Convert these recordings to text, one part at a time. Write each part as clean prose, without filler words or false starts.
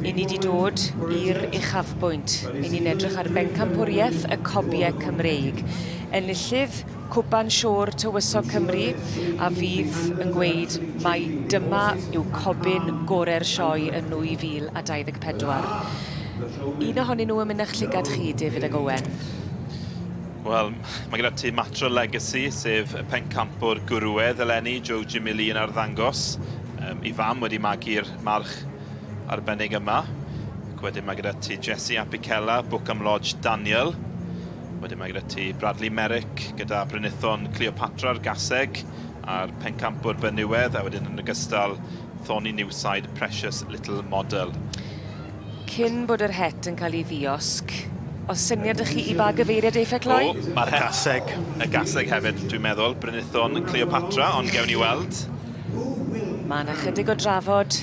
I ni 'di dod i'r uchafbwynt. I ni'n edrych ar bencampwriaeth y Cobiau Cymreig. Enillydd Cwpan Siôr Tywysog Cymru a fydd yn gweud mai dyma yw cobyn gore'r sioe yn 2024. Un ohonyn nhw yn mynd â'ch llygad chi, David ag Owen. Wel, mae gyda ti Matra Legacy, sef y pencampwr gwrywedd eleni, Joe Jimmy Lee yn arddangos. Um, I fam wedi magu'r march arbennig yma. Ac wedyn mae gyda ti Jesse Apicella, Bookham Lodge Daniel. Wedyn mae gyda ti Bradley Merrick gyda Brynithon Cleopatra'r Gaseg a'r pencampwr benywedd, a wedyn yn ogystal Thorny Newside Precious Little Model. Cyn bod yr het yn cael ei ddiosg, oes syniad 'da chi i ba gyfeiriad eiff e, Cloi? O, mae'r het... Y gaseg. Y gaseg hefyd, dwi'n meddwl. Brynithon Cleopatra, ond gewn ni weld. Mae 'na chydig o drafod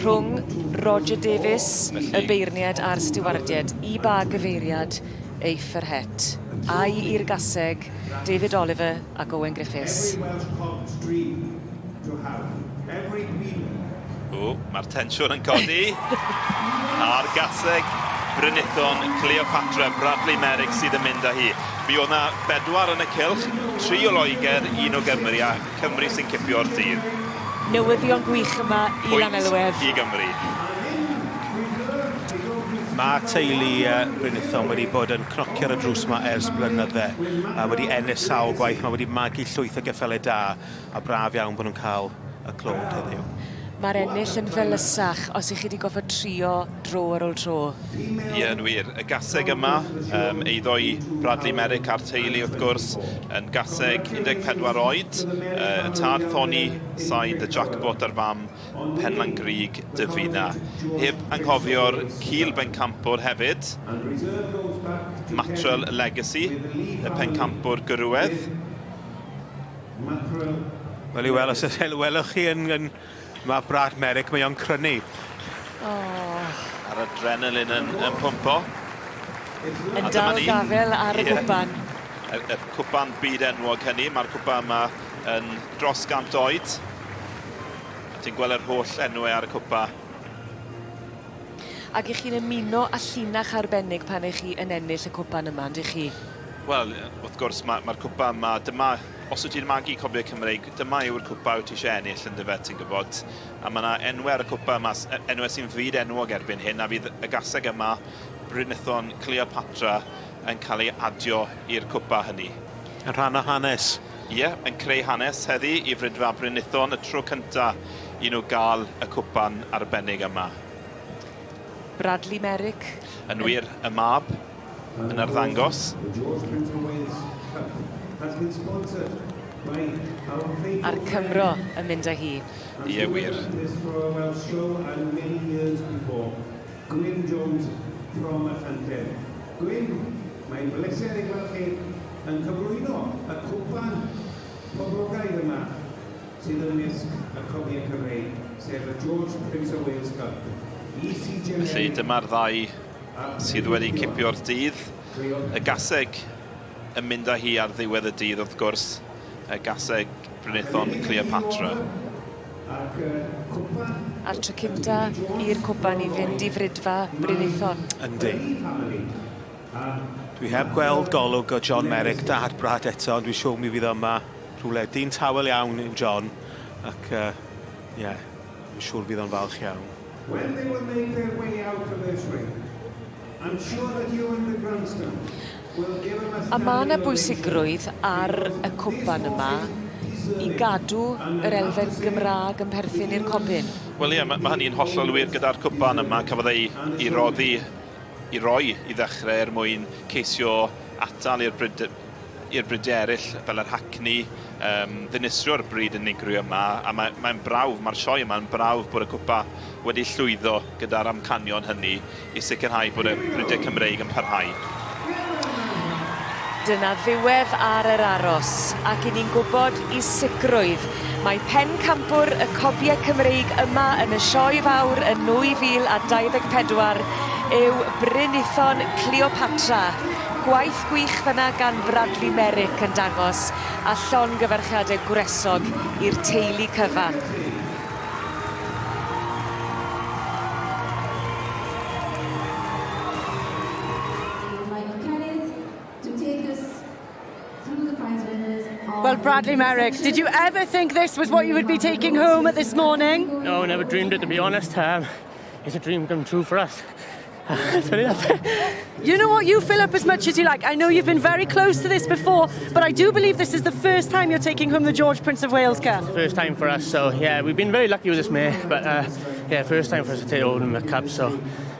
rhwng Roger Davies, y beirniad a'r stiwardiaid, i ba gyfeiriad eiff yr het. Ai i'r gaseg, David Oliver ac Owen Griffiths. O, mae'r tensiwn yn codi. A'r gaseg Brynithon Cleopatra Bradley Merrick sydd yn mynd â hi. Mi oedd 'na bedwar yn y cylch, tri o Loegr, un o Gymru, a Cymru sy'n cipio'r dydd. Newyddion gwych yma i Lanelwedd. Pwynt i Gymru. Mae teulu Brynithon wedi bod yn cnocio ar y drws 'ma ers blynydde, a wedi ennill sawl gwaith, mae wedi magu llwyth o geffylau da. A braf iawn bod nhw'n cael y clod heddiw. Mae'r ennill yn felysach os 'ych chi 'di gorfod trio dro ar ôl tro. Ie, yn wir. Y gaseg yma, um, eiddo i Bradley Merrick a'r teulu wrth gwrs, yn gaseg 14 oed. Uh, y tad Thony Said y Jackpot a'r fam Penlangrug Dyfina. Heb anghofio'r cil bencampwr hefyd, Mattrel Legacy, y pencampwr gyrwedd. Wel i weld os welwch chi yn, yn mae Brad Merrick, mae o'n crynu. Oh. A'r adrenalin yn, yn pwmpo. Yn dal gafel ar y yeah. gwpan. Y, y cwpan byd enwog hynny, mae'r cwpan yma yn dros gant oed. A ti'n gweld yr holl enwau ar y cwpa. Ac 'ych chi'n ymuno â llinach arbennig pan 'ych chi yn ennill y cwpan yma, on'd 'ych chi? Wel, wrth gwrs, mae'r ma cwpan yma, dyma, os wyt ti'n magu cobiau Cymreig, dyma yw'r cwpa wyt ti eisiau ennill, yn dyfe, ti'n gwybod. A mae yna enwau ar y cwpa yma, enwau sy'n fyd enwog erbyn hyn, a fydd y gaseg yma, Brynithon Cleopatra, yn cael ei adio i'r cwpa hynny. Yn rhan o hanes. Ie, yn creu hanes heddi i Fridfa Brynithon, y tro cynta i nhw gael y cwpan arbennig yma. Bradley Merrick. Yn wir, y mab yn arddangos. A'r Cymro yn mynd â hi. Ie, wir. Gwyn Jones from Machynlleth. Gwyn, mae'n bleser i gweld chi yn cyflwyno y cwpan poblogaidd yma sydd ymysg y cobiau Cymreig, sef y George Prince of Wales Cup. I CJ Felly dyma'r ddau sydd wedi cipio'r dydd. Y gaseg yn mynd â hi ar ddiwedd y dydd wrth gwrs, y gaseg Brynithon Cleopatra. A'r tro cynta i'r cwpan i fynd i fridfa Brynithon. Yndi. Dwi heb gweld golwg o John Merrick, dad Brad eto, ond dwi'n siŵr mi fydd o yma rhywle. Dyn tawel iawn yw John, ac ie, uh, yeah, dwi'n siŵr fydd o'n falch iawn. When they will make their way out of this ring, I'm sure that you in the grandstand will give them a A ma' 'na bwysigrwydd ar y cwpan yma i gadw yr elfen Gymra'g yn perthyn i'r cobyn. Wel ie, ma' ma' hynny'n hollol wir gyda'r cwpan yma. Cafodd ei 'i roddi 'i roi i ddechre er mwyn ceisio atal i'r bryd i'r bridiau eraill fel yr Hackney yym ddinistrio'r brid unigryw yma a mae mae'n brawf, mae'r sioe yma'n brawf bod y cwpa wedi llwyddo gyda'r amcanion hynny i sicrhau bod y bridiau Cymreig yn parhau. Dyna ddiwedd ar yr aros, ac 'yn ni'n gwybod i sicrwydd mai pencampwr y Cobiau Cymreig yma yn y Sioe Fawr yn 2024 yw Brynithon Cleopatra. Gwaith gwych fan'na gan Bradley Merrick yn dangos, a llongyfarchiade gwresog i'r teulu cyfan. Well, Bradley Merrick, did you ever think this was what you would be taking home this morning? No, never dreamed it, to be honest. It's a dream come true for us. Fill it up. You know what? You fill up as much as you like. I know you've been very close to this before, but I do believe this is the first time you're taking home the George Prince of Wales Cup. First time for us, so yeah, we've been very lucky with this mare, but yeah, first time for us to take home the cup, so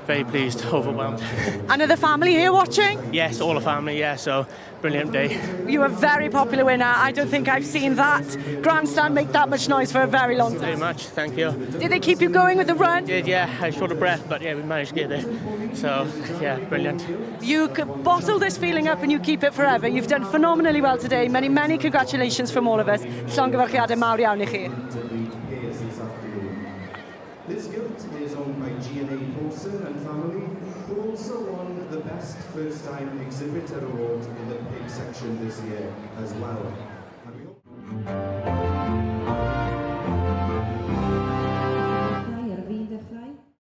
very pleased, overwhelmed. And are the family here watching? Yes, all the family, yeah, so brilliant day. You are a very popular winner. I don't think I've seen that grandstand make that much noise for a very long Very time. much, thank you. Did they keep you going with the run? Did, yeah, I short of breath, but yeah, we managed to get there. So yeah, brilliant. You could bottle this feeling up and you keep it forever. You've done phenomenally well today. Many, many congratulations from all of us. Llongyfarchiadau mawr iawn i chi. This afternoon. This gilt is owned by G&A Paulson and family, who also won the Best First Time Exhibitor Award in the pig section this year as well. And we hope